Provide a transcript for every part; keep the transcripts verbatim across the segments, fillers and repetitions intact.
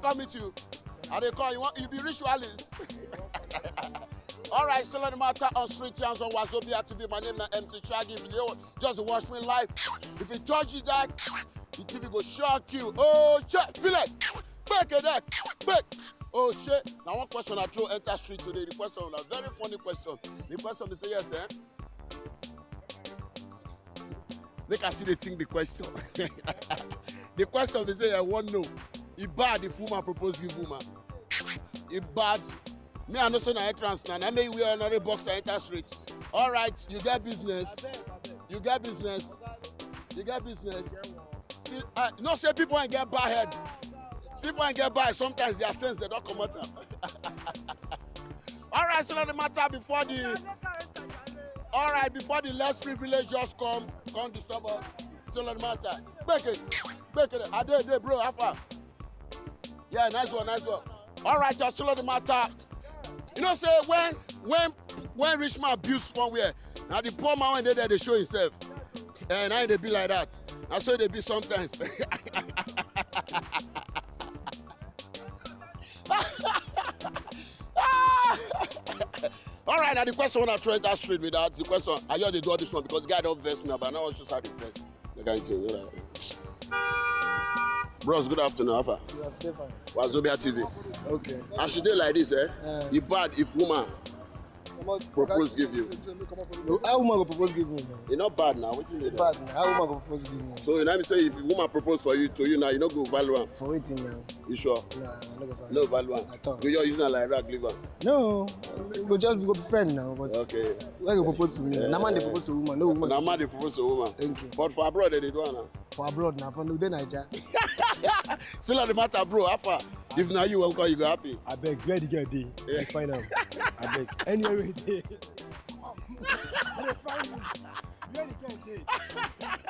come meet you. I dey call you, want, you be ritualist. All right, still on the matter on Street Jams on Wazobia T V. My name na M T Shaggy. If you dey just watch me live, if you touch it, that the T V go shock you. Oh, check, feel it. Break it up. Break. Oh, shit. Now, one question I throw enter street today. The question na very funny question. The question be say yes, eh? Make I see the thing, the question. The question be say, I wan know. E bad if woman propose give woman. E bad. Me, I know say na entrance na. Na make you wear ordinary boxer enter street. All right, you get business. You get business. You get business. See, uh, you know say people ain't get bad head. People ain't get bad. Sometimes their sense they don't come out. All right, so the matter before the all right, before the less privilege just come, come disturb us. So the matter. Break it. Break it. I did, did, bro. How far? Yeah, nice one, nice one. All right, just follow the matter. You know, say when when when rich man builds one way, now the poor man when they there they show himself. And now they be like that. That's how they be sometimes. All right, now the question when I try that straight with that, the question, I just dey do all this one because the guy don't vex me, but now I just had to vex. The guy too, you know. Bros, good afternoon. How far? You are Stefan. Wazobia T V. Okay. As you dey like this, eh? Uh, E bad if woman propose give you. No, how woman go propose give me now? E not bad now. Wetin dey there? Bad now. How woman go propose give me? So you know me say if woman propose for you to you now, you no go value am. For waiting now. You sure? Nah, I no go find. No value am. At all. You just use am like rag, leave am. No, we go just go be friend now. But Okay. Why you propose to me? Na man dey propose to woman, no woman. Na man dey propose to woman. Thank you. But for abroad, they dey do am now. For abroad now, for no dey Naija. Still on the matter, bro. How far? If na you, how come you go happy? Abeg, where the girl dey? Yeah. I find am. Abeg, anywhere wey dey. I dey find you. Where the girl dey?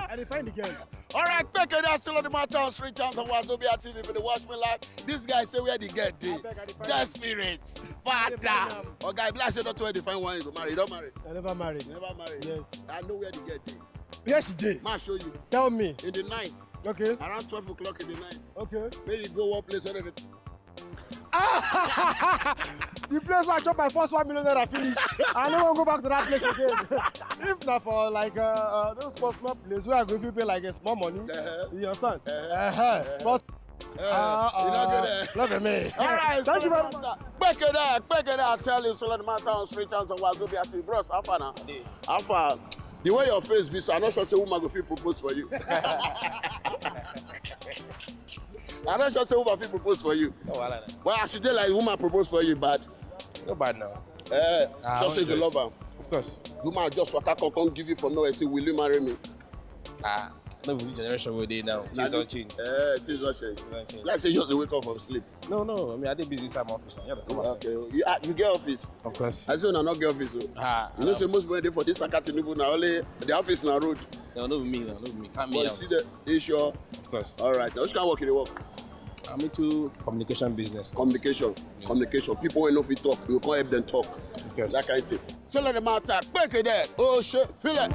I dey find the girl. All right, take it out. Still on the matter on Street Chance of Wazobia T V for the Watch Me Live. This guy say where the girl dey. Abeg, I dey find Desperate. I dey find Father. am. Oh, guy, be like say not where they find one. You go marry. You don't marry. I never marry. You never marry. Yes. I know where the girl dey. Where she dey? Ma show you. Tell me. In the night, Okay. Around twelve o'clock in the night, Okay. May you go one place where they The place where I chop my first one million naira finish. I no wan go back to that place again. If na for like uh, uh, those small small place where I go fit pay like a small money. Uh-huh. You understand? Uh-huh. Uh-huh. But Uh, you not good there. Look at me. All right, Thank you very much. Break it up, break it up. Tell you, so the matter on Street Chance of Wazobia T V. Bros, how far now? How far? The way your face be, so I'm not sure say woman go fit propose for you. I'm not sure say woman fit propose for you. No wahala na. Well, as you dey like woman propose for you, bad. No bad now. Eh, Ah, just say you hundred. Love am. Of course. Woman just waka come come give you for no and say, will you marry me? Ah, no be the generation wey dey now. Things don change. Eh, things don change. Don change. Like say you just dey wake up from sleep. No, no. I mean, I dey busy inside my office now. You have to come outside. Okay, you, ah, you get office. Of course. I say una no get office o. Ah, You know say most people dey for this Saka Tinubu na only the office na road. No, no be me now. No be me. Can't But me you out. see the issue. Of course. All right, now which kind of work you dey work? I'm into communication business. Communication. Yeah. Communication. People wey no fit talk, you come help them talk. Yes. That kind of thing. Feel the matter. Break it there. Oh shit, feel it.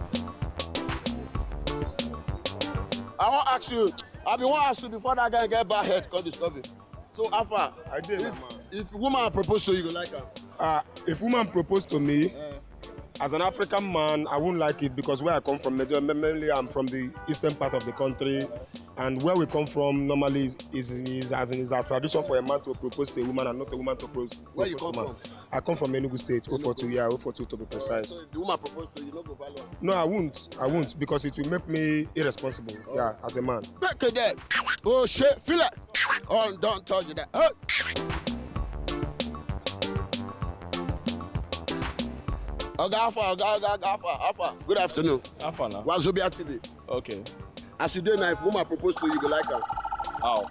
I wan ask you. I been wan ask you before that guy get bad head come disturb you. So how far? I dey, my If, man. If woman propose to you, you go like am. Ah, if woman propose to me, Eh. as an African man, I won't like it because where I come from, major- mainly I'm from the eastern part of the country, and where we come from normally is is, is as in is our tradition for a man to propose to a woman and not a woman to propose. Where you propose come to a man. From? I come from Enugu State, oh four two, yeah, oh four two to be precise. So if the woman propose to you, you no go value am. No, I won't. I won't because it will make me irresponsible. Yeah, as a man. Break it there. Oh shit, feel it. Oh, don't touch that. Oh. Oga, how far? Oga, oga, oga, how far? How far? Good afternoon. How far now? Wazobia T V. Okay. As you dey now, if woman propose to you, you go like am. How?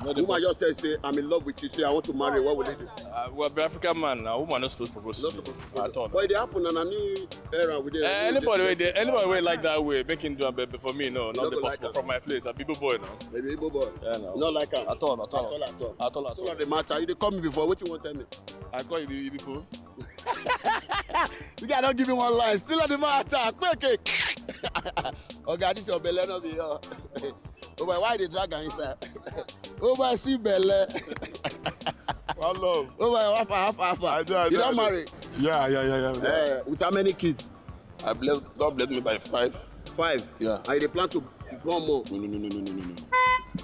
No, the Woman boss. Just tell you say, I'm in love with you. Say, I want to marry. What will you do? Uh, well, be African man now. Woman not supposed to propose. Not To me. supposed to. At all. But it dey happen and I need era with them. Eh, anybody wey dey, anybody wey like that way, make him do am. But before me, no, You not no the go possible like from my place. I be good boy now. Maybe Igbo boy. Yeah, no. Not like am. At all, at all. At all, at all. At all, at So all. what the matter? You dey call me before. What you want tell me? I call you before. You guys don't give me one line. Still on the matter. Quick, quick. Oga, this your belle no be your. Oh boy, why they drag am inside? Oh boy, see belle. One love. Oh boy, how far, how far, how far? I do, I You do, don't I do. Marry? Yeah, yeah, yeah, yeah. yeah. Uh, with how many kids? I bless God bless me by five. Five. Yeah. And you dey plan to born more? No, no, no, no, no, no, no, no.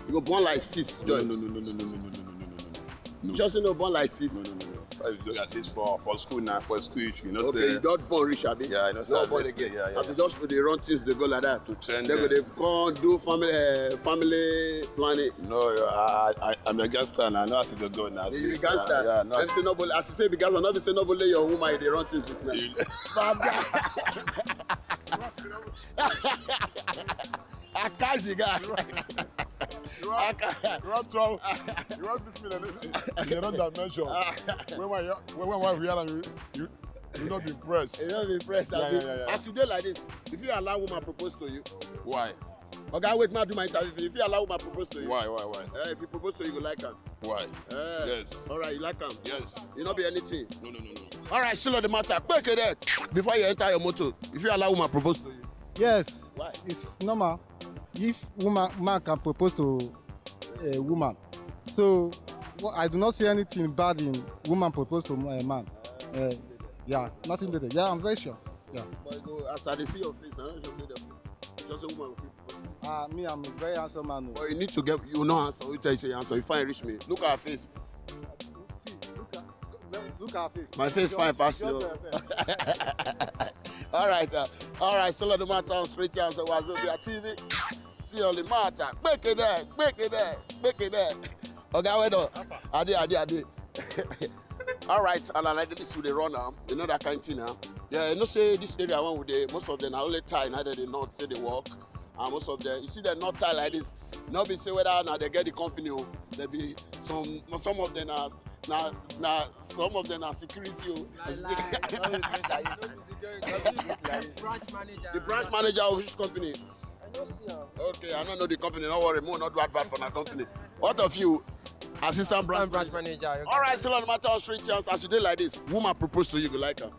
You go born like six. No, Joy. No, no, no, no, no, no, no, no, no, no, no, no. Just say no born like six. No, no, no, no. Five is at least for for school now, for school, you know. Okay, say, you don born reach, abi? Yeah, I know, Don sir, born yes, again. yeah, yeah, As you yeah. Just dey run things, dey go like that. To train They go them. Dey come do family uh, family planning. No, I, I, I'm a gangster now. I know as it go now. You be Please, gangster. uh, Yeah, no. Dem say no bole. As you say be gangster, no be say no bole your woman. You dey run things with me. You- Bad guy. I catch the guy. You want, you want trouble. You want fix me like this. You don't dimension. When my when my wife hear am, you you you not be impressed. You no be impressed. Yeah, Abi? yeah, yeah, yeah. As you dey like this, if you allow woman propose to you, Why? Oga, wait, ma do my interview. If you allow woman propose to you, Why? Why? Why? Uh, if you propose to you, you go like am. Why? Uh, Yes. All right, you like am. Yes. You no be anything. No, no, no, no. All right, still on the matter. Quick there. Before you enter your motor, if you allow woman propose to you, Yes, Why? It's normal if woman man can propose to a woman. So well, I do not see anything bad in woman propose to a man. Uh, yeah, nothing there. Yeah, I'm very sure. Yeah. But you go, as I dey see your face, I no sure say dem. Just say woman go fit propose. Uh, me, I'm a very handsome man. Oh. But you need to get, you know, answer. You tell you say answer. You fine reach me. Look at her face. See, look at look at her face. My face Just- fine pass just you. Yourself. All right, uh, all right. So the matter on Street Chance and Wazobia T V. See all the matter. Make it there, make it there, make it there. Okay, well done. Ade, ade, ade. All right, and I like this to the run now. You know that kind of thing now. Yeah, you know say this area one with the most of them are only tie now that they not say they work. And most of them, you see them not tie like this. Not be say whether now they get the company or they be some some of them are now now some of them are security. Oh. Lie, lie. No be security, no be security, no be security. Branch manager. The branch manager of which company? I no see am. Okay, I don't know the company. Don't worry, more not do advert for my company. What of you? Assistant Assistant branch. Branch manager. All right, so no matter how street chance as you dey like this, woman propose to you, you go like am.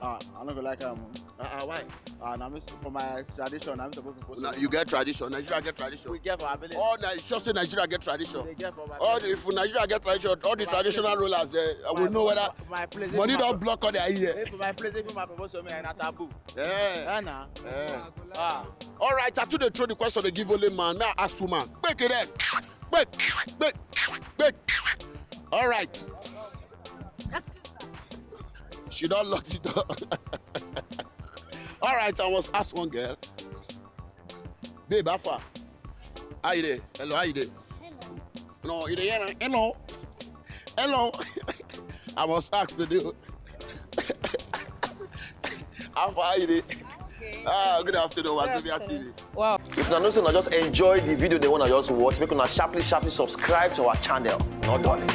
Ah, I no go like am. Uh, uh, why? Ah, na me s- for my tradition, na me suppose propose. Now you get tradition. Nigeria get tradition. We get for our village. Oh, na you sure say Nigeria get tradition. They get for my All village. the if Nigeria get tradition, all the traditional rulers there, I will know whether For my place, money if my- don block all their ear. If for my place, if my propose to me, na taboo. Yeah. Eh, na. Yeah. Ah. All right, I too dey throw the question dey give only man. May I ask woman? Quick it there. Quick, quick, quick. All right. She don lock the door. All right, I must ask one girl. Babe, how far? How you dey? Hello, how you dey? No, you dey hear? Hello, hello. I must ask the dude. How far you dey? Ah, good afternoon, Wazobia T V. Wow. If una know say una just enjoy the video dem wey una just watch, make una sharply sharply subscribe to our channel. No darling.